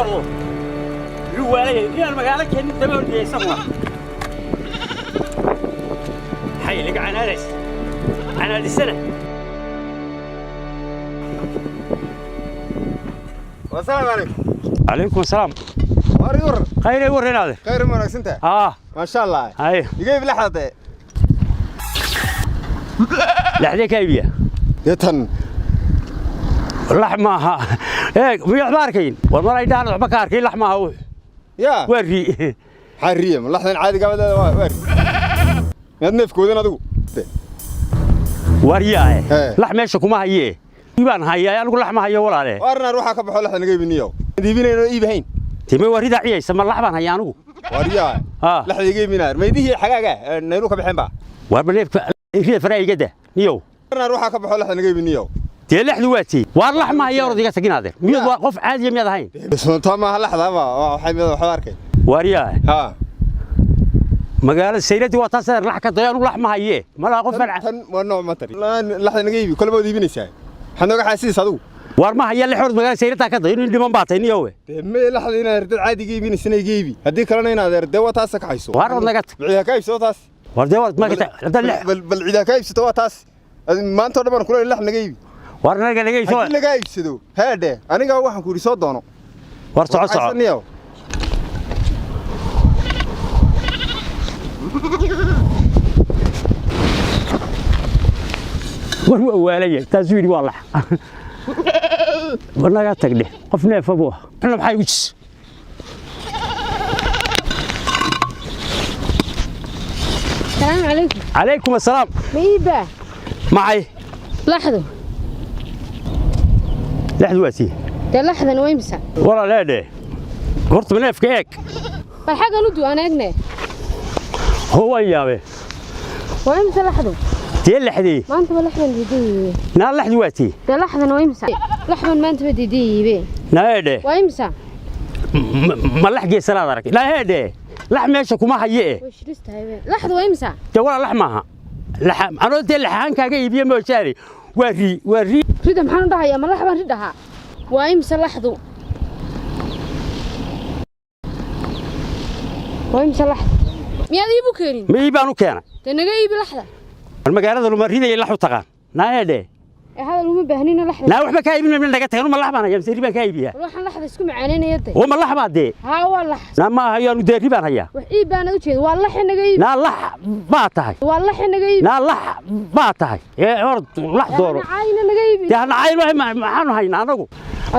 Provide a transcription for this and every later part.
Ordo yuu waalaya inaan magaalo keenin daba ordaya isaguna maxay laga canaadays canaadisana. Wasalaamu calaykum. Calaykum asalaam. Waar yur. Khayray warreenaade. Khayr ma wanaagsantahay? Haa. Maasha Allah. Hay. Iga iib laxda dee. Laxdee ka iibiya? Dee tan. Lax maaha, eeg miya waxba arkayn war mar ay dhahan waxba ka arkayn, lax maaha wux. Yaa. Waa ri. Maxaa riye? Ma laxdan caadiga badeeda waa waar. Miyaad neefkoodan adigu? Wariyaae. Hee. Lax meesha kuma hayee, baan hayaa anigu, lax ma hayo walaale. Waar naar waxaa ka baxo laxda naga iibiniyo. Iibinayno iibahayn. Time waa rida ciyaysa, ma lax baan hayaa anigu? Waar yaa. Haa. Laxda iga iibinaa. Maydihii xagaaga nayru ka baxeen ba. Warba neefka rida faraa igada niyow. Waar naar waxaa ka baxo laxda naga iibiniyo. Dee laxdu waa tii, waar lax ma haya, orod iga taginaade, miyaad waa qof caadiya miyaad ahayn? Taa maaha laxda ma waxay mid waxba arkay. Wariyaae. Haa. Magaalada sayladii waa taas lax ka dayo, anigu lax ma hayee, malaha qof Tan tan waa nooc matar. Laxda naga iibi kolba waad iibinaysaa. Maxaad nooga xaasiis adigu? Waar ma haya lix, orod magaalada sayladaa ka dayo, nin dhiman baa tahay niyowe. Dee ma laxda inaad dad caadiga iibinaysana iga iibi. Haddii kalena inaad dee waa taas ka hayso. Waar orod naga tag. Bal ciidaa ka iibso taas. War dee war ma hadda lix. Bal ciidaa ka iibsato waa taas. Maanta oo dhan baan kula lax naga iibi. Waar naga naga iibso. Haddii lagaa iibsado heedhe aniga waxaan ku yidhi soo doono. War soco soco. Haysanniyow. War waa waalaya, taasuu yidhi waa lax, war naga tag dheh, qof neefa buu ah xuna maxaa igu jis. السلام عليكم. Calaykum assalaam. ميبا. Maxay? لحظة. Lexdu waa tii. ده لحظة ويمسا. Walaaleedhe horta neefka eeg. فالحاجة ندو أنا أجنى. Hoo waan yaabe. ويمسا لحظة. Dee lexdii. ما أنت لحظة ديدي. Naa lexdu waa tii. ده لحظة ويمسا لحظة ما أنت بديدي بي. Naa eedhe. ويمسا. Ma lax geesanaad arag, naa eedhe lax meesha kuma haye eh. وش لسه هاي لحظة ويمسا. Dee walaa lax maaha, lax anoo dee laxahaan kaaga iibiye moojaane, waa rii, waa rii. ريدا محن ده يا ما لحظة ريدها ويمسا لحظة ويمسا لحظة ميا يبو كريم. Ma ii baan u keenay. ده نجا يبي لحظة. War magaalada luma ridaya lax u taqaan, naa eedhe. هذا اللي هم باهنين لحظة. Naa waxba kaa iibin mayna, naga tagan, ma lax baan hayaa mise ri baan kaa iibiyaa? روح لحظة اسكو معانين يدي. Oo ma lax baa dee? ها والله. Naa ma hayaanu dee, ri baan hayaa. wax ii baan u jeed waa la xinaga iib. Naa lax baa tahay. Waa la xinaga iib. Naa lax baa tahay ee orod lax dooro. Caayna naga iib. Dee hana cayn maxaanu haynaa anagu?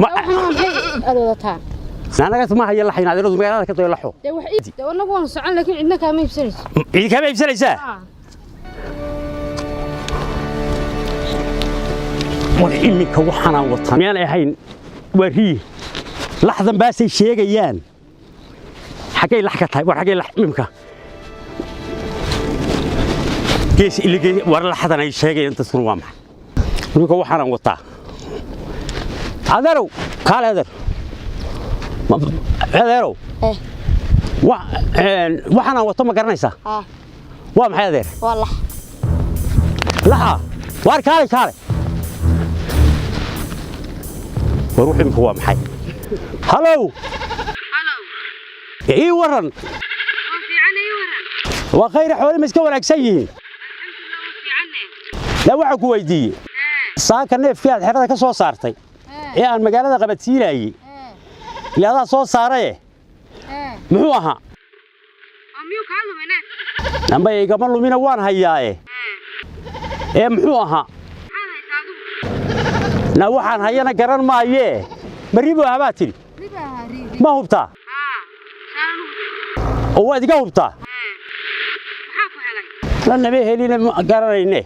Waxaan waa maxay aad wadataa? Naa naga ma haya lax inaad iradu magaalada ka dayo laxo. Dee wax iib dee anagu waan socon laakiin cidna kaama iibsanayso. Cidi kaama iibsanaysaa. War iminka waxaanaan wataa miyaan ahayn waa rii, laxdan baasay sheegayaan, xaggay lax ka tahay? War xaggay lax imimka gees iligey, war laxdan ay sheegayaan dadkuna waa maxay iminka waxaanaan wataa? Adeerow kaale, adeer, adeerow. Eh. Waxaanaan wato ma garanaysaa? ها. Waa maxay adeer? والله. Laxa, waar kaale kaale, war wuxuu imika waa maxay? Halow, ii waran. Waa khayr, xooli ma iska wanaagsan yihiin? Laa waxaan ku weydiiyey saaka neefkii aad xerada ka soo saartay ee aan magaalada qabadsiinayey, ila adaa soo saaraye, muxuu ahaa? Amba igama lumina, waan hayaaye ee muxuu ahaa? Na waxaan hayana garan maayee, ma ribu ahaa baa tidhi? Ma hubtaa oo waad iga hubtaa? La nama helina, ma garanayne.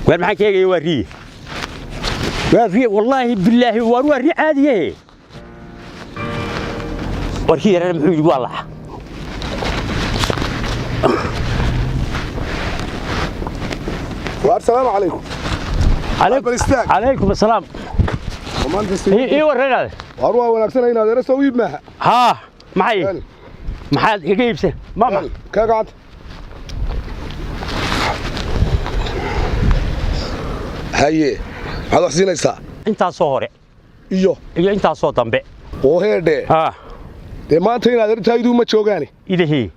Waar maxaan ka eegaya? Waa riye, waa riye, wallaahi bilaahi, waar waa ri caadiyahe. Warkii yarana muxuu yidhi? Waa laxa. Waar salaamu calaykum. Bal istaag. Calaykum asalaam. Maanta ii warranaade. Waar waa wanaagsan inaad era soo iib maaha. Haa, maxay? Hel, maxaad iga iibsan mama? Hel, ka gacanta. Haye, maxaad wax siinaysaa? Intaasoo hore iyo iyo intaasoo dambe. Oo heedhe. Haa. Dee maanta inaad arrintaa iduu ma joogaani. Idahii.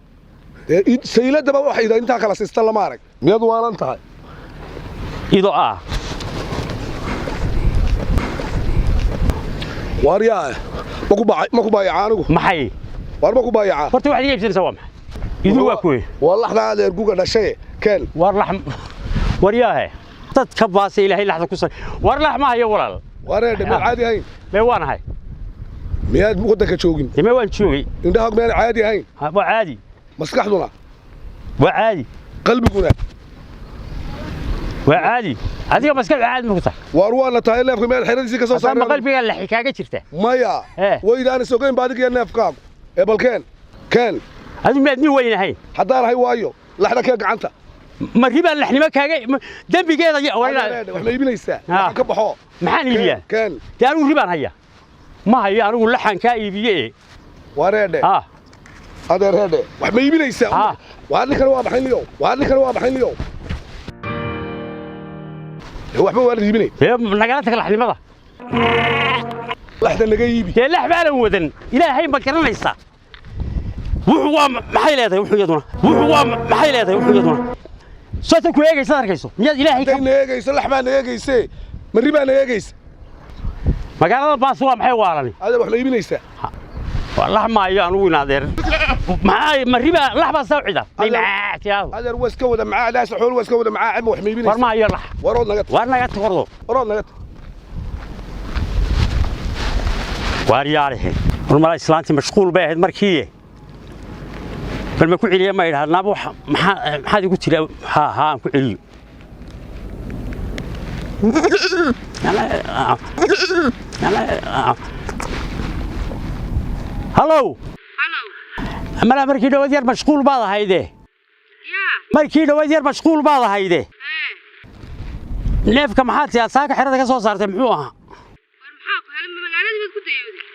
Dee sayladaba waxay intaa kala siista lama arag. Miyaad waalan tahay? Ido ah. Waar yaa ma ku baayaca anigu? Maxay? Waar ma ku baayaca? Horta waxaad iga iibsanaysaa waa maxay? Idu waa kuwe. Waa laxda adeer guga dhashay keen. Waar lax war yaahe. Dad ka baasay Ilaahay laxda ku sar. War lax ma hayo walaal. Waar heedhe ma caadi ahayn? Mee waan ahay. Miyaad waddanka joogin? Dee mee waan joogay. Indhaha miyaan caadi ahayn? Waa caadi. Maskaxduna? Waa caadi. Qalbiguna? Waa caadi. Adiga maskaxdu caadi ma ku tahay? Waar waana tahay neefka meel xeradiisii ka soo saaray. Saaray. Qalbiga laxi kaaga jirta. Maya. Waydaan isogeyn ba adiga iyo neefkaagu. Ee bal keen. Keen. Adigu miyaad nin weyn ahayn? Haddaan ahay waayo. Laxda kee gacanta. Ma ribaan laxnimo kaaga dembigeeda wax ma iibinaysaa? Waxaan ka baxo. Maxaan iibiyaa? Keen. Dee anigu ribaan haya. Ma hayo anigu laxan kaa iibiye. Waar heedhe. Ah. Adeer heedhe. Wax ma iibinaysaa? Waar ninkan waa baxayn liyow. Waar ninkan waa baxayn liyow. Waxba waa la iibinay. Dee nagala tag laxnimada. Laxda naga iibi. Dee lax baanan wadan. Ilaahay ma garanaysaa. Wuxuu waa maxay leedahay wuxuu iyaduna? Wuxuu waa maxay leedahay wuxuu iyaduna? Soo ku eegaysa arkayso. Miyaad Ilaahay ka eegayso lax baa naga eegayse. Marri baa naga eegaysa. Magaalada baas waa maxay waalani? Adeer wax ma iibinaysaa? Waa lax maayo anigu inaadeer. Maxay marri baa lax baa soo cida. Maxaa tiyaado? Adeer waa iska wada macaa daas xool waa iska wada macaa wax ma iibinaysaa? War maayo lax. Warood naga. War naga tagordo. Warood naga. Waar yaarihi. War mala islaantii mashquul bay ahayd markii. Bal ma ku celiya ma idhaahdo wax maxaad igu tiri ha ha aan ku celiyo. Hello. Hello. Mala markii dhawaad yar mashquul baad ahayde. Yaa. Markii dhawaad yar mashquul baad ahayde. Neefka maxaad siyaa saaka xerada ka soo saartay muxuu ahaa? War maxaa ku helay magaalada baad ku dayowday?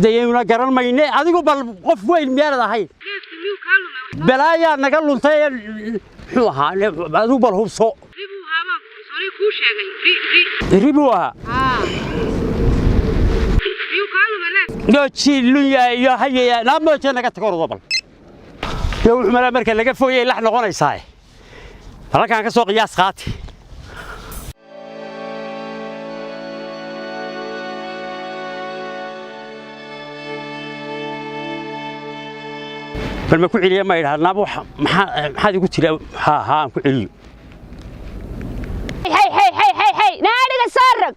Dayowna garan mayne adigu bal qof weyn miyaanad ahayn? Neefka miyuu kaa lumay? Balaayaa naga luntay muxuu ahaa adigu bal hubso. Ri buu ahaa baan soonay kuu sheegay. Ri ri. Ri buu ahaa. Haa. Miyuu kaa lumay neef? Nooji lunya iyo hayaya naamooje naga tago ordo bal. Yo wuxuu malaa marka laga fogeeyay lax noqonaysaa. Halkaan ka soo qiyaas qaati. Bal ma ku celiya ma idhaahdo wax maxaad igu tiri ha ha aan ku celiyo. Hey hey hey hey hey naadiga saarag.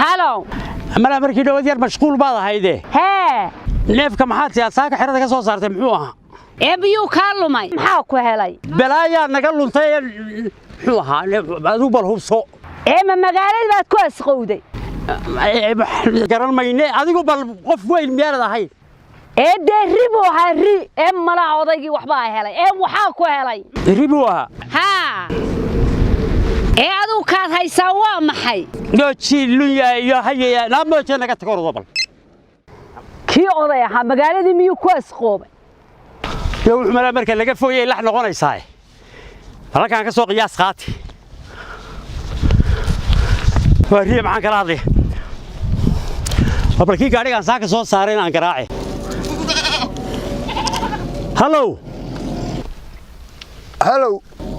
Hello. Mala markii dhawaad yar mashquul baad ahayde. Hee. Neefka maxaad siyaa saaka xerada ka soo saartay muxuu ahaa? Ee biyuu kaa lumay? Maxaa ku helay? Balaayaa naga luntay muxuu ahaa adigu bal hubso. Ee ma magaalada baad ku asqowday? Garan mayne adigu bal qof weyn miyaanad ahayn? Ee dee ri buu ahaa ri. Ee malaha odaygii waxbaa helay. Ee waxaa ku helay? Ri buu ahaa. Haa. Ee adigu kaad haysaa waa maxay? Nooji lunya iyo hayaya naamooje naga tago ordo bal. Kii oday ahaa magaaladii miyuu ku asqoobay? Yo wuxuu malaa marka laga fogeeyay lax noqonaysaa. Halkaan ka soo qiyaas qaati. Waa riye maxaan kala hadlay? Balkii gaarigaan saaka soo saaray aan garaace. Hello. Hello.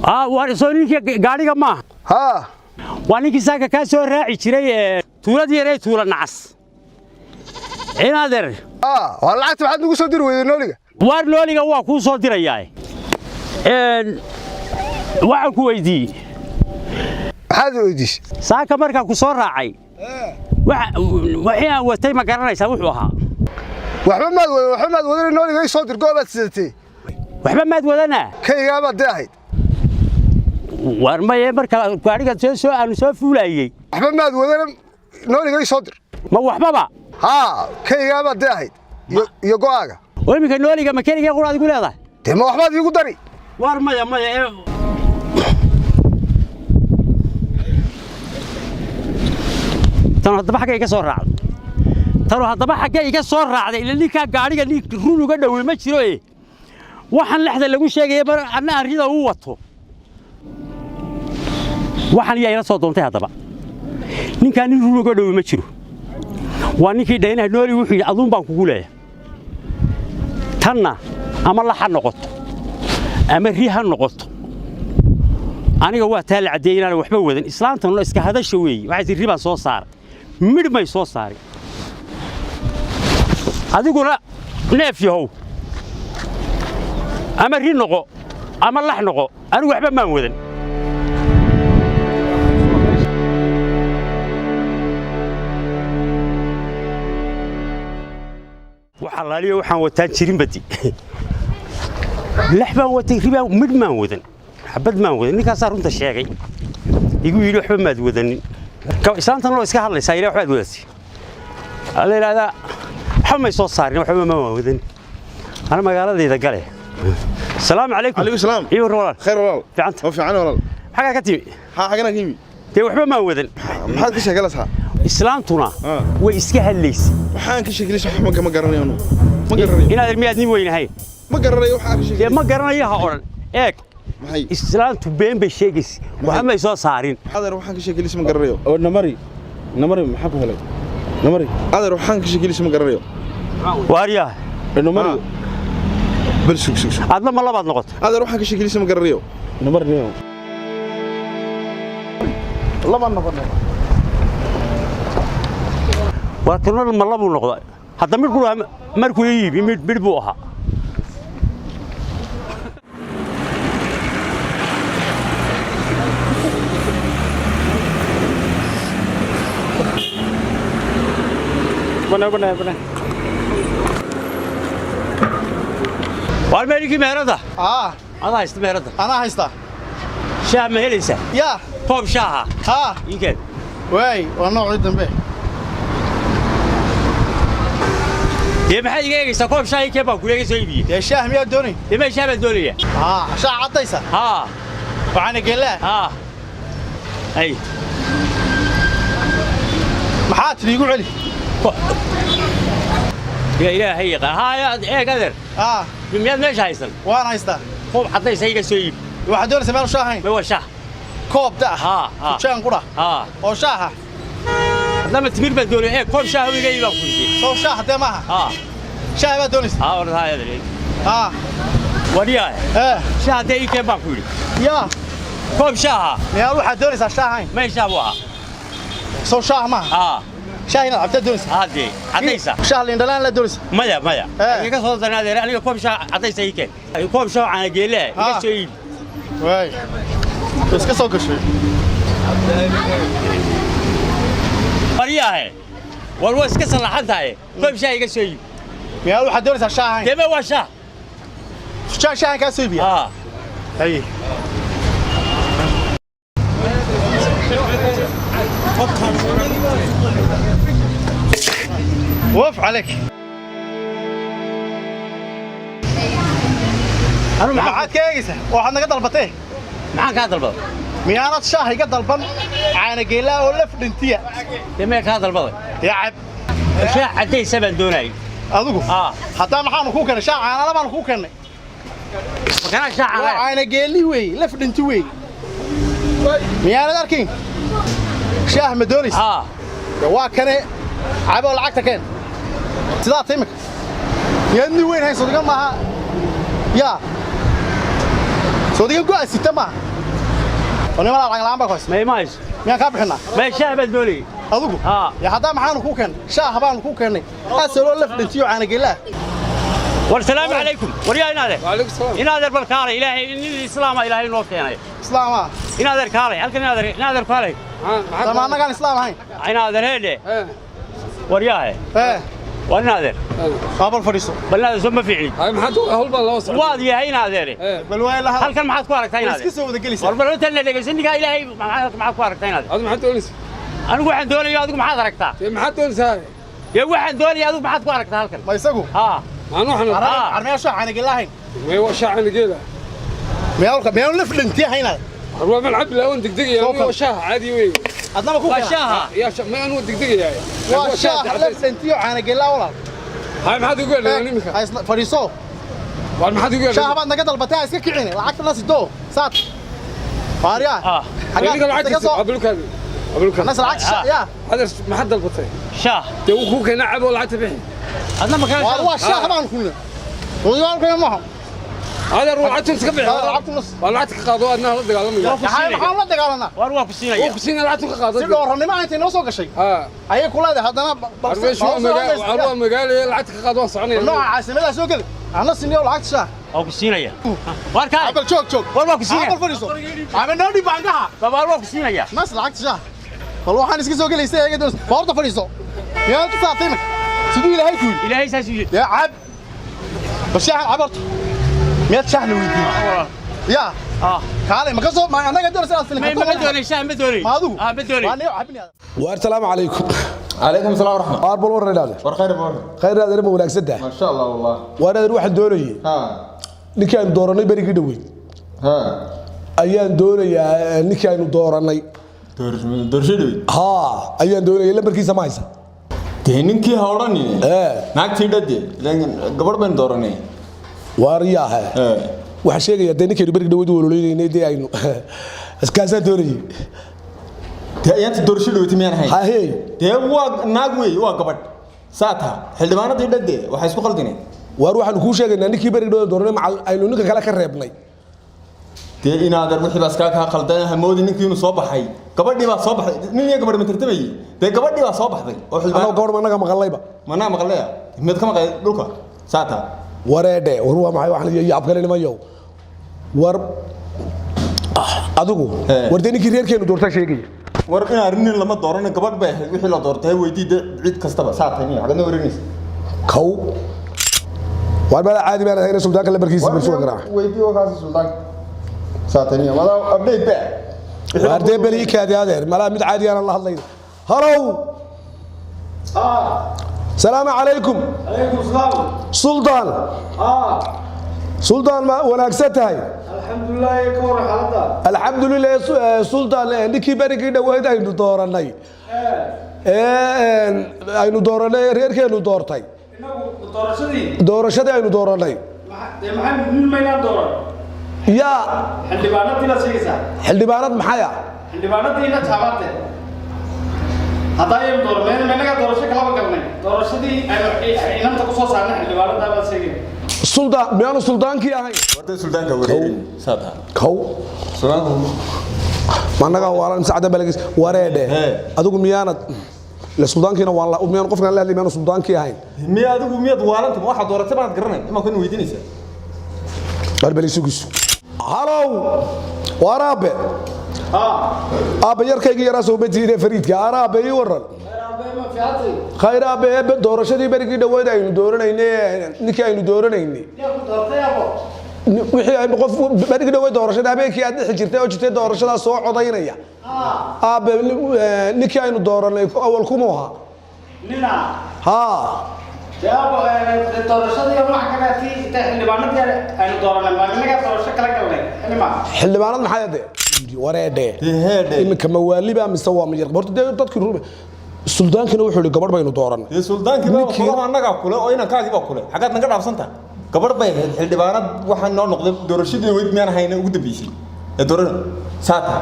Ah waa soo ninkii gaariga ma? Ha. Waa ninkii saaka ka soo raaci jiray tuuladii yaray tuula nacas. Inaader. Ah, waa lacagta waxaad nagu soo diri weyday nooliga. Waar nooliga waa kuu soo dirayaa. Waxaan ku weydiiyey. Maxaad weydiisay? Saaka markaan ku soo raacay. Wixii aan watay ma garanaysaa wuxuu ahaa. Waxba maad wadan, waxba maad wadan nooliga ii soo dir goobaad sidatay. Waxba maad wadanaa? Kaygaa baad dee ahayd. Waar maye marka gaariga soo aanu soo fuulayay. Waxba maad wadan nooliga ii soo dir. Ma waxbaba? Haa, kaygaa baad dee ahayd. Iyo go'aaga. Oo iminka nooliga ma keligaa quraad igu leedahay? Dee ma waxbaad iigu dari? Waar maya maya ee tan haddaba xagga iga soo raacday. Tan haddaba xagga iga soo raacday ila ninka gaariga nin run uga dhawey ma jiro ee. Waxaan lexda lagu sheegaya bar anna aan rida u wato. Waxaan yaa ila soo doontay haddaba. Ninkaan nin run uga dhowi ma jiro. Waa ninkii dhaynaha nooli wuxuu yidhi aduun baan kugu leeyahay. Tanna ama lax ha noqoto ama ri ha noqoto. Aniga waa taa la caddeeyey inaan waxba wadan. Islaantanuna iska hadasha weeye. Waxay tihi ri baan soo saaray. Midh may soo saaray. Adiguna neef yahow. Ama ri noqo ama lax noqo. Anigu waxba maan wadan. Waxa laaliyo waxaan wataan jirin badi. Lax baan watay, ri baan midh maan wadan. Xabad maan wadan. Ninkaasaa runta sheegay. Igu yidhi waxba maad wadanin. Islaantan loo iska hadlaysaa ilaa waxbaad wadatay. Alla yidhaahdaa waxba may soo saarin waxba ma wadan. Ana magaaladayda gale. Salaamu calaykum. Calaykum salaam. Iyo walaal. Khayr walaal. Fiicanta. Oo fiican walaal. Xagaa ka timi? Ha xagana ka yimi. Dee waxba maan wadan. Maxaad ka sheegalaysaa? Islaantuna way iska hadlaysay. Waxaan ka sheegalaysaa wax ma garanayo anu. Ma garanayo. Inaad miyaad nin weynahay? Ma garanayo waxa ka Dee sheegalaysaa. ma garanayo ha odhan. Eeg. Maxay? Islaantu been bay sheegaysa. Waxba may soo saarin. Adeer waxaan ka sheegalaysaa ma garanayo. Oo namari. Namari maxaa ku helay? Namari. Adeer waxaan ka sheegalaysaa ma garanayo. Waaryaa. Namari. Bal sug sug sug. Adna ma labaad noqoto. Adeer waxaan ka sheegalaysaa ma garanayo. Namari niyo. Laba noqon. Waa kanna ma labuu noqday. Hadda mid qura markuu iibi mid mid buu ahaa. Bana bana bana. Waar meeligii meherada? Ah, Adaa haysta meherada. anaa haysta. Shaah ma helaysaa? Yaa, Koob shaaha. haa, Ii keen. waay, waa noocii dambe. Dee maxaad iga eegaysaa? Koob shaah ii keen baan kula iga soo iibiyey. Dee shaah miyaa doonay? Dee mee shaah baan doonayaa? Haa, shaah caddaysa. Haa, Waxaana geellaa. haa. Ay. Maxaa tidhi igu celi? Yaa Ilaahay yaqaan. Haa, yaa eeg adeer. Haa, Miyaad meesha haysan? waan haystaa. Koob caddaysa iga soo iibi. Waxaad doonaysaa meel shaah ahayn? Ma waa shaah. Koob da ah. Haa, haa. Fujaan qudha. Haa. Oo shaaha. Haddana timir baan doonaya. Eeg koob shaah iga iibi baan ku yidhi. Soo shaah dee maaha. Haa. Shaah baad doonaysaa? Haa, orda haa adeer. Haa. Wariyaa. Ee, Shaah dee ii keen baan ku yidhi. yaa, Koob shaaha. miyaa waxaad doonaysaa shaah ahayn? Mee shaah buu ahaa. Soo shaah maaha. Haa. Shaah inaad cabtaa doonaysaa? Haa dee. Caddaysa. Shaah liin dhanaan la doonaysaa? Maya, maya. Ee. Iga soo darnaa adeer. Aniga koob shaah caddaysa ii keen. Koob shaah caana geelle ah. Iga Haa. soo iibi. Waay. Iska soo gashay. Waryaahe. War waa iska sallaxan tahay. Koob shaah iga soo iibi. Miyaa waxaad doonaysaa shaah ahayn? Dee mee waa shaah. Fujaan shaahan kaa soo iibiyaa? Haa. Haye. وف عليك. Anu maxaa Maxaad ka eegaysaa? Waxaad naga dalbatay. maxaan kaa dalbaday? Miyaanad shaah iga dalban caana geelaa oo laf dhintiya. Dee mee kaa dalbaday? Yaa cab. Shaah caddaysa baan doonayay. Adigu. Haa. Haddaa maxaanu kuu keenay? Shaah caanala baanu kuu keennay. Makanaa shaah Waa caana. caana geeli weey, laf dhinti weey. Miyaanad arkin? Shaah ma doonaysa? Haa. Dee waa kane caboo lacagta keen. Sidaa ta imika. Miyaad nin weyn hayn soodigan maaha. Yaa. Soodigan go'a sita maaha. Oo niman lacag la'aan baa ku haysta. May ma hayso. Miyaan kaa bixinaa? Mee shaah baan doonayay. Adigu. Haa. Ya haddaa maxaanu kuu keennay? Shaah baanu kuu keennay. Asaloo laf dhintiyo caana geelaa. War salaamu calaykum. Waryaa inaadeer. Waalaikum salaam. Inaadeer bal kaalay. Ilaahay nin islaama Ilaahay noo keenay. Islaam ah. Inaadeer kaalay. Halkan inaadeer inaadeer kaalay. Sama annagaan islaam ahayn. Inaadeer heedhe. Waryaahe. Ee, War inaadeer. waa bal fadhiiso. Bal inaadeer soo ma fiicni. Hay maxaad hawl baa loo socdaa. Waad yahay inaadeere. Bal waa la hadal. Halkan maxaad ku aragtaa Way inaadeer? iska soo wada gelaysaa. War bal inta la dhegeysan ninka Ilaahay maxaad ku aragtaa inaadeer? Adigu maxaad doonaysaa? Anigu waxaan doonayaa adigu maxaad aragtaa? Dee maxaad doonaysaa? Dee waxaan doonayaa adigu maxaad ku aragtaa halkan? Ma isagu? Haa. Maxaan waxaan Haa. Armayaa shaah caana geelaa ahayn. may waa shaah caana geela. Miyaa laf dhintiya haynaad? Waa mal cabbi laa waan degdegayaa. Soo kal. Waa shaah caadi weey. Adnama ku Waa keenaa? shaaha. Yaa shaah ma anu degdegayaa. Waa shaah laf dhintiyo caana geelaa walaal. Hay maxaad ugu yeedhay imika? Ha isla fadhiiso. Waar maxaad igu Shaah baad naga dalbatay, ha iska kicine. Lacagta na sidoo. Saad. Waaryaa. Adiga lacagtiisa abulkaadi. Abulkaadi. Nas lacagta shaah yaa. Adeer maxaad dalbatay? Shaah. Dee wuu kuu keenay cabo lacagta bixi. Adna ma Waar waa shaah baan kulna. Wadigaan keenay maaha. Adeer waa lacagta iska bixi. Lacagta nus. Waa lacagta ka qaado adna la dagaalamaya. Maxaan la dagaalanaa? Waar waa ku siinaya. Wuu ku siinaya lacagta ka qaado. Si dhowrannimo intay noo soo gashay. Ayay ku leedahay haddana Arwaa magaalo lacagta ka qaado waan soconaya. Nooca caasimadaa soo geli. Ana siniyo lacagta shaah. Waa ku siinaya. Waar kaay. Abal joog joog. Waar waa ku siinaya. Abal fadhiiso. Abal noo dhib baangaha. Waar waa ku siinaya. Nas lacagta shaah. Bal waxaan iska soo gelaysay eega doon. Boorta fadhiiso. Miyaad ku saatay marka? Siduu Ilaahay ku yidhi. Ilaahay saas u yidhi. Yaa cab. Bal shaahan cab horta. Miyaad shaah la weydiin? Yaa. Kaalay ma ka soo ma annaga doonaysa inaad filin Ma doonay shaah ma doonay. Ma adigu? Ma doonay. Waa niyo cabinaya. Waar salaamu calaykum. Calaykum salaam waraxmat. Waar bal waran idhaahde. War khayr bal. Khayr idhaahde ma wanaagsan tahay. Ma sha Allah wallah. Waar adeer waxaan doonayay. Ninkii aynu dooranay berigii dhoweyd. Ayaan doonayaa ninkii aynu dooranay. Doorasho dhoweyd. Haa, ayaan doonayay lambarkiisa ma haysa. Dee ninkii ha odhanine. Naagtii dhade. Gabadh baynu dooranay. Waar yaahe. Waxaan sheegayaa dee ninkaynu berigii dhoweyd u ololeynaynay dee aynu kaasaan doonayay. Dee ayaanta doorasho dhoweyd miyaan ahayn? Hahey. Dee waa naag weeye waa gabadh. Saa taha xildhibaanadii dhade waxay isku qaldineen. Waar waxaanu kuu sheegaynaa ninkii berigii dhoweyd dooranay macal aynu ninka kale ka reebnay. Dee inaadan wixii baa iskaa kaa qaldan hamoodi ninkii inuu soo baxay. Gabadhii baa soo baxday. Nin iyo gabadh ma tartamayay. Dee gabadhii baa soo baxday. Oo xildhibaan. Annagu gabadh ma annaga maqallayba. Manaa maqallaya. Mid ka maqlay dhulka. Saa taha. Wareedhe war waa maxay waxaan iyo yaab kale nimayow. War adigu war dee ninkii reerkeenu doortaa sheegaya. War in arrin nin lama dooran gabadh bay ahayd wixii la doortay weydii dee cid kastaba saa tahay nin xagadna wareynaysa. Kow. Waar mala caadi baan ahayn suldaanka lambarkiisa ma soo garaac. Weydii oo kaas suldaanka. Saa tahay nin madaw update ba. Waar dee beri kaadi adeer mala mid caadi aan la hadlayn. Hello. Salaamu calaykum. Calaykum salaam. Suldaan. Suldaan ma wanaagsan tahay? Alxamdulillah ka waran xaaladda. Alxamdulillah Suldaan ninkii berigii dhoweyd aynu dooranay. Aynu dooranay reerkeenu doortay. Inagu doorashadii. Doorashadii aynu dooranay. Dee maxay nin maynaan dooran? Yaa. Xildhibaanadii la sheegaysaa. Xildhibaanad maxay ah? Xildhibaanadii la taabaatay. Hadda ayaynu dooranay inaga doorasho kalaba galnay. Doorashadii aynu inanta ku soo saarnay xildhibaanada baad sheegay. Suldaan miyaanu suldaankii ahayn? Warta suldaanka wareerin. Saa taha. Kow. Suldaanku Ma annaga waalan mise caddan baa laga wareedhe. Adigu miyaanad la suldaankiina waan la miyaan qofkan la hadlay miyaanu suldaankii ahayn? Miya adigu miyaad waalanta ma waxaad dooratay baad garanay imaa kuna weydiinaysaa. War bal isugisu. Halow. Waar aabe. Aabe yarkaygii yaraa soo batiine Fariidka. Ar aabe ii waran. Khayr aabe eebe doorashadii berigii dhoweyd aynu dooranaynay ninkii aynu dooranaynay. Wixii aynu qof berigii dhoweyd doorashada habeenkii aad dhixi jirtay oo jirtay doorashadaa soo codaynaya. Aabe ninkii aynu dooranay awal kumuu ahaa. Nina. Haa. Dee aabo doorashadii waxa kale tii intay xildhibaanadii aynu dooranay ma inaga doorasho kala galnay xilima. Xildhibaanad maxay adee? Wareedhe. Iminka mawaaliba mise waa miyar. Horta dee dadkii suldaankina wuxuu yidhi gabadh baynu dooranay. Dee suldaankii baa kulaha annagaa kule oo inankaagii baa kule. Xaggaad naga dhaafsanta. Gabadh bay ahayd xildhibaanad waxaa noo noqday doorashadii weyd miyaan hayna ugu dambeysay. Ee doorashada saa taha.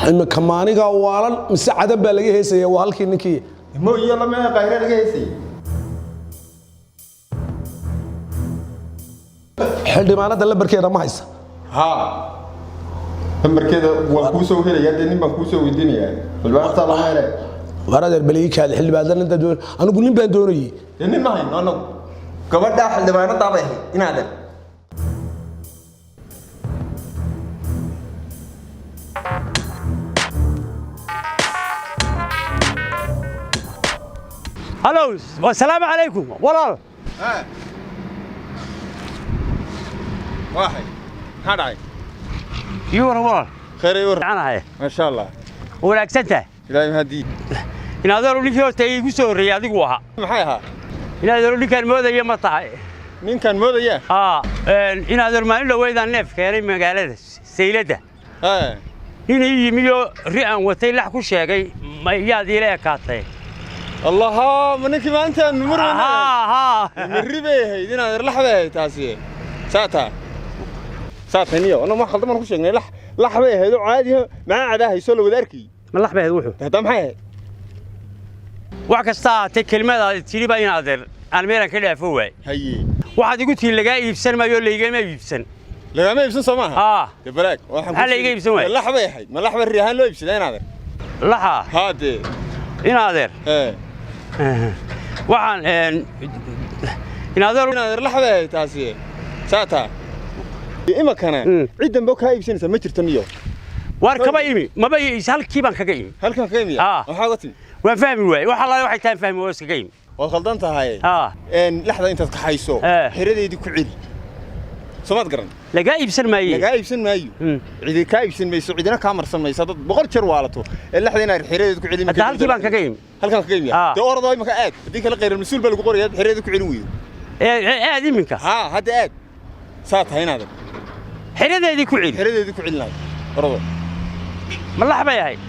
Iminka maaniga waalan mise cadan baa laga heesaya waa halkii ninkii. Mo iyo lama qaahira laga heesayay. Xildhibaanada lambarkeeda ma haysa. Haa. Lambarkeeda waan kuu soo helayaa dee nin baan kuu soo weydiinayaa. Xildhibaanada lama helay. Waar adeer baliikaad xildhibaanada ninta doon anigu nin baan doonayay. Dee nin ma hayno anagu. Gabadha xildhibaanada bay ahayd inaadan. Hello, wassalaamu calaykum walaal. Waaxay. Maxaa dhacay? Ii waran walaal. Khayr ii waran. Fiicanahay. Ma sha Allah. Wanaagsan tahay. Ilaahay mahadii. In adeer ninkii horta iigu soo horreeyay adigu ahaa. Maxay ahaa? In adeer ninkaan moodaya ma tahay. Ninkaan moodaya? Haa, in adeer maalin dhoweydaan neef keenay magaalada Sayladda. Nin ii yimi oo ri aan watay lax ku sheegay ma iyaad iila ekaatay. Allaha, ma ninkii maanta aan murmay. Haa, haa. Mirri bay ahayd in adeer lax bay ahayd taasi. Saataa saataniyo anna wax khaldan baan ku sheegnay. Lax lax bay ahayd oo caadi ah, maxaa cadaa hayso la wada arkayey. Ma lax bay ahayd wuxuu? Hadda maxay ahayd? Wax kasta ahaatee, kelimadaadi tidhi baa in adeer aan meelaan ka dhaafo waay. Haye. Waxaad igu tihi lagaa iibsan maayo, laygama iibsan. Lagama iibsan, soo maaha? Aa. Dee balaag waxaan Maxaa layga iibsan waayey? Lax bay ahayd. Ma lax bay riyahaan loo iibsadaa, in adeer? Laxa. Haa dee. In adeer. Ee. Waxaan in adeer. In adeer, lax bay ahayd taasi. Saataa imakana cid dambe kaa iibsanaysaa ma jirto niyo. Waar kama imi, maba halkii baan kaga imi. Halkan kaga imi? Aa. Maxaa uga timi? Waan fahmi waayey, wax allaale waxay tahay fahmi waa iskaga imi. Waad khaldan tahay. Aa. Laxda intaad kaxayso xeradeedii ku celi, soomaad garan? Lagaa iibsan maaye. Lagaa iibsan maayo, cidi kaa iibsan mayso, cidina kaa marsan mayso dad 100 jeer waalato ee laxda inaad xeradeed ku celin. Hadda halkii baan kaga imi. Halkan kaga imi? Aa. Dee orodoo imaka aad, haddii kale khayral mas-uul baa lagu qorayaa xeradeed ku celin weydo. Aad iminka. Haa, hadda aad saa tahay inaadan xeradeedii ku celi. Xeradeedii ku celin lahayd, orodo. Ma lax bay ahayd?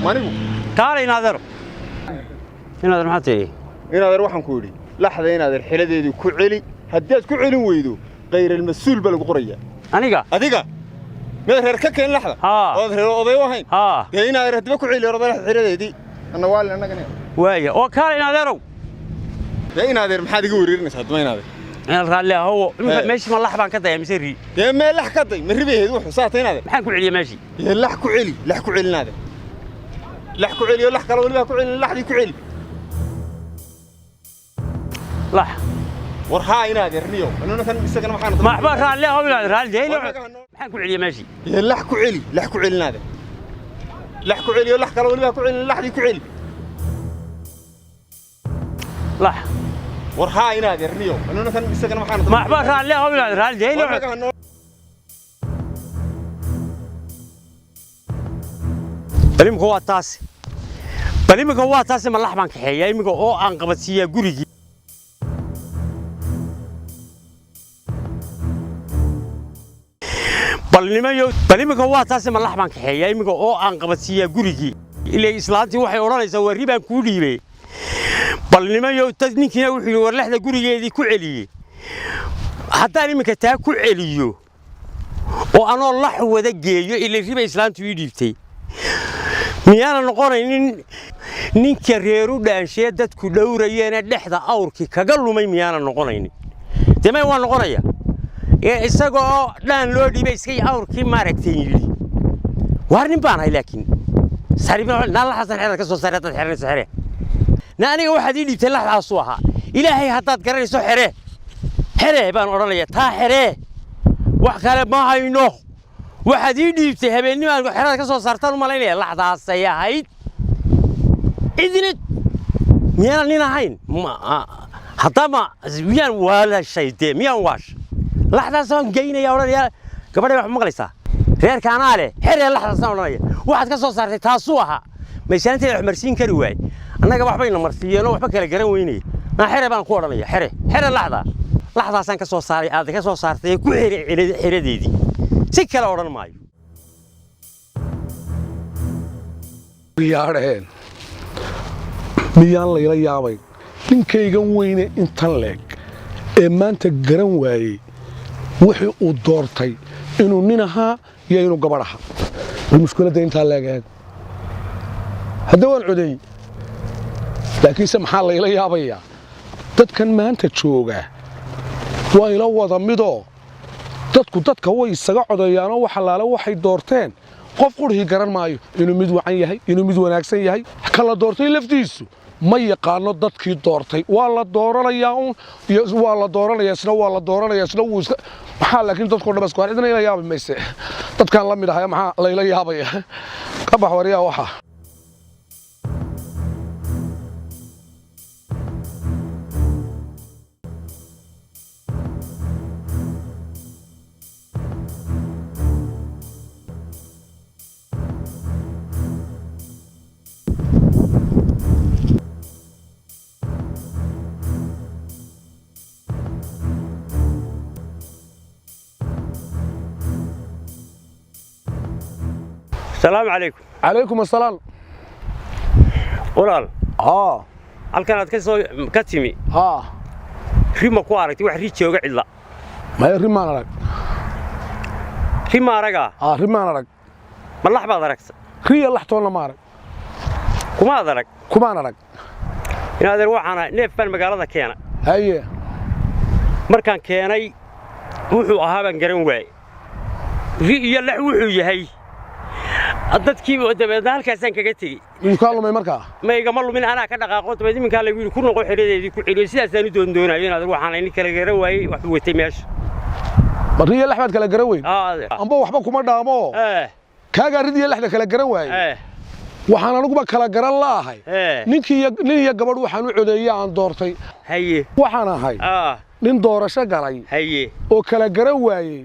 Manigu. Kaala in adeero, in adeer, maxaa tidhi? Inaadeer, waxaan ku idhi laxda inaadeer xeradeedii ku celi, haddii aad ku celin weydo khayral mas-uul baa lagu qorayaa. Aniga? Adiga miyaad reer ka keen laxda? Haa. Ood reer oday u ahayn? Haa. Dee inaadeer haddiba ku celi, orodo laxda xeradeedii anna waalin annagana. Waaya, oo kaala in adeerow. Dee inaadeer, maxaad iga wereerinaysaa haddaba, inaadeer? Inaad raalli ahowo iminka. Ee. Meeshii ma lax baan ka daya mise ri? Dee mee lax ka day, ma ribay ahayd wuxuu? Saata inaadeer. Maxaan ku celiya meeshii? Dee lax ku celi, lax ku celi inaadeer, lax ku celi oo lax kale weliba ha ku celin, laxdii ku celi. Lax. War haa inaadeer niyo, anuna kan isagana waxaan Ma waxba, raalli ahow inaad raalli dee. Maxaan ku celiya meeshii? Dee lax ku celi, lax ku celi inaadeer, lax ku celi oo lax kale weliba ha ku celin, laxdii ku celi. Lax. War haa inaadeer niyo, anuna kan isagana waxaan Ma waxba, raalli ahow inaad raalli dee. War annaga hanoo. Bal iminka waa taasi, bal iminka waa taasi. Ma lax baan kaxeeyaa iminka oo aan qabadsiiyaa gurigii? Bal nimayo, bal iminka waa taasi. Ma lax baan kaxeeyaa iminka oo aan qabadsiiyaa gurigii? Ilaa islaantii waxay odhanaysaa waa ribaan kuu dhiibay. Bal nimayo dad, ninkiina wuxuu yidhi war lexda gurigeedii ku celiyey. Haddaan iminka taa ku celiyo oo anoo lax wada geeyo, ila riba islaantu ii dhiibtay, miyaana noqonaynin ninka reeru dhaanshee dadku dhowrayeena dhexda awrkii kaga lumay? Miyaana noqonaynin? Dee may, waa noqonaya ee isaga oo dhaan loo dhiibay iska awrkii maaragtay yidhi waar nin baan ahay, laakiin naa laxasan xeraad ka soo saaray haddaad xeranayso xere. Na aniga waxaad ii dhiibtay laxdaasuu ahaa. Ilaahay haddaad garanayso xere, xere baan odhanaya, taa xeree, wax kale ma hayno. Waxaad ii dhiibtay habeennimaan xerada ka soo saartaan u malaynaya, laxdaasay ahayd. Cidina miyaana nin ahayn haddama miyaan waalashay? Dee miyaan waash laxdaasaan geynaya odhanaya gabadhay wax maqlaysaa, reerka anaa leh, xeree laxdaasaan odhanaya, waxaad ka soo saartay taasuu ahaa. Maysaanteeda wax marsiin kari waay, annaga waxbayna marsiiyeenoo waxba kala garan weynaya. Naa xere baan ku odhanaya, xere, xere laxdaa, laxdaasaan ka soo saaray aad ka soo saartay, ku xere xeradeedii, si kale odhan maayo. Yaadheen, miyaan layla yaabayn ninkaygan weyne intan leeg ee maanta garan waayey wixii uu doortay inuu nin ahaa iyo inuu gabadh ahaa? Bal mushkiladda intaa leeg eeg. Hadda waan codeeyey, laakiinse maxaa layla yaabayaa? Dadkan maanta jooga waa ila wada midoo dadku dadka way isaga codeeyaanoo wax allaale waxay doorteen qof qurhii garan maayo inuu mid wacan yahay, inuu mid wanaagsan yahay. Ka la doortay laftiisu ma yaqaano dadkii doortay. Waa la dooranayaa uun iyo waa la dooranaya, isna waa la dooranaya, isna wuu iska maxaa. Laakiin dadkoo dhan isku har, cidna ila yaabi mayse, dadkaan la mid ahay. Maxaa layla yaabaya? Ka bax waryaa waxa. Asalaamu calaykum. Calaykum asalaam. Walaal. Haa. Halkan aad ka soo ka timi? Haa. Ri ma ku aragtay? Wax ri jooga cidla? Maya, ri maan arag. Ri ma aragaa? Aa, ri maan arag. Ma lax baad aragta? Riya lax toonna ma arag. Kumaad arag? Kumaan arag. In adeer, waxaan ahay neef baan magaalada keena. Haye. Markaan keenay wuxuu ahaa baan garan waaye, ri iyo lax wuxuu yahay dadkii, dabeedna halkaasaan kaga tegey. Miyuu kaa lumay markaa? Ma igama lumin, anaa ka dhaqaaqo. Dabeed iminkaa lagu yidhi ku noqo xeradeedii, ku celiyo. Sidaasaan u doondoonayo in adeer, waxaan nin kala garan waayey wax watay meesha. Ma riya lax baad kala garan weyn? Aa, adeer. Amba waxba kuma dhaamo. Kaagaa rid iyo laxda kala garan waayey. Waxaan aniguba kala garan la'ahay ninkii iyo nin iyo gabadh waxaan u codeeyey aan doortay. Haye. Waxaan ahay nin doorasho galay haye oo kala garan waayey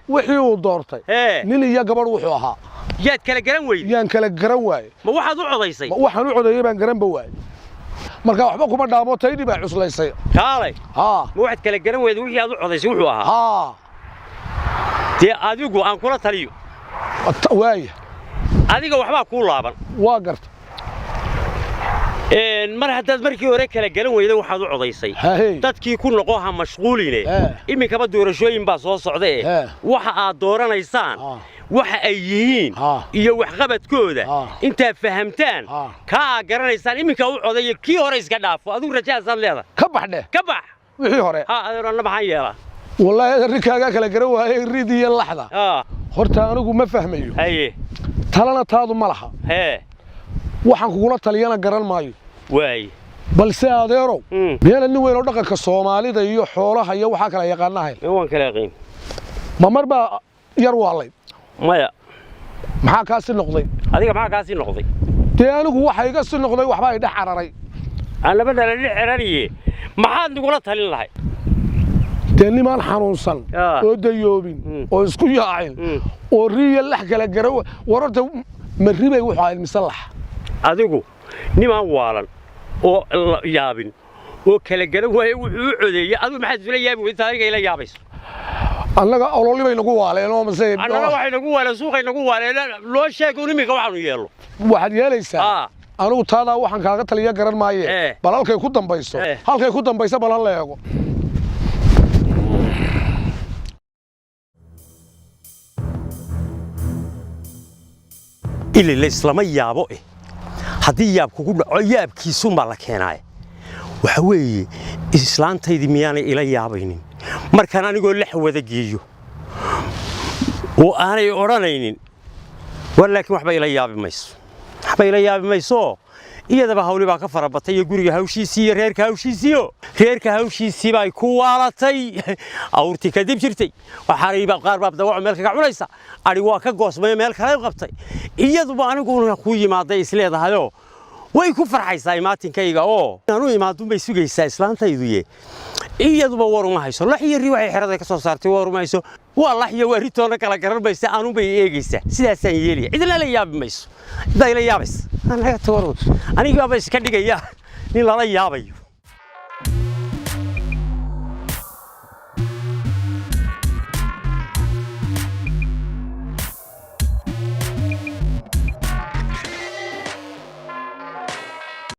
wixii uu doortay, nin iyo gabadh wuxuu ahaa. Yaad kala garan weyday? Yaan kala garan waayey. Ma waxaad u codaysay? Ma waxaan u codeeyey baan garanba waayey. Marka waxba kuma dhaamo, taydii baa cuslaysay. Kaalay. Haa. Ma waxaad kala garan weyday wixii aad u codaysay wuxuu ahaa? Haa. Dee adigu aan kula taliyo. Waaya. Adiga waxbaa kuu laaban. Waa garta. Mar haddaad markii hore kala garan weyday waxaad u codaysay, Hahey. dadkii ku noqo, ha mashquuline. Iminkaba doorashooyin baa soo socda eh. Waxa aad dooranaysaan, waxa ay yihiin iyo waxqabadkooda intaad fahamtaan, kaa aad garanaysaan iminka u codaya, kii hore iska dhaafo. Adigu rajahaasaad leedahay. Ka bax dheh. Ka bax. Wixii hore. Ha adeer, anna maxaan yeelaa? Wallaahi arrinkaagaa kala garan waayey rid iyo laxda. Horta anigu ma fahmayo. Haye. Talana taadu ma laha. Hee. Waxaan kugula taliyana garan maayo. Waay. Balse adeerow, miyaana nin weyn oo dhaqanka Soomaalida iyo xoolaha iyo waxaa kala yaqaanahayn? Waan kala yaqiin. Ma mar baa yar waalayd? Maya. Maxaa kaasi noqday? Adiga maxaa kaasii noqday? Dee anigu waxa iga si noqday waxbaa i dhex cararay. Aan laba dhala dhinac cerariye, maxaad nigula talin lahay? Dee nimaan xanuunsan oo dayoobin oo isku yaacin oo riya lax kala garan war horta ma ribay wuxuu ahayd mise lax? Adigu nimaan waalan oo la yaabin oo kala garan waaye wuxuu u codeeyey, adigu maxaad isula yaabi weyda adiga ila yaabayso? Annaga ololi bay nagu waaleen oo mase? Annana waxay nagu waaleen, suuqay nagu waaleen. Loo sheego un iminka waxaanu yeello. Waxaad yeelaysaa, anigu taadaa waxaan kaaga taliya garan maaye. Bal halkay ku dambayso, halkay ku dambayso bal ha la eego. Ili la islama yaabo eh. Haddii yaab kugu dhaco, yaabkiisunbaa la keenaaye. Waxa weeye, islaantaydii miyaanay ila yaabaynin markaan anigoo lax wada geeyo oo aanay odhanaynin war? Laakiin waxba ila yaabi mayso, waxba ila yaabi mayso. Iyadaba hawli baa ka farabatay iyo guriga hawshiisii iyo reerka hawshiisiiyo reerka hawshiisii bay ku waalatay. Awrtii kadib jirtay waxaanay baa qaar baa dawaco meel kaga cunaysa, adhi waa ka goosmay, meel kale u qabtay. Iyaduba aniguna ku yimaaday isleedahayoo way ku farxaysaa imaatinkayga oo inaan u imaadun bay sugaysaa islaantayduye. Iyaduba war uma hayso lax iyo ri waxay xerada ka soo saartay, war uma hayso. Waa lax iyo waa ritoona kala garan maysa, aanun bay eegaysaa. Sidaasaan yeelaya, cidna la yaabi mayso. Ciddaa ila yaabaysa anaga tawar, anigaaba iska dhigaya nin lala yaabayo.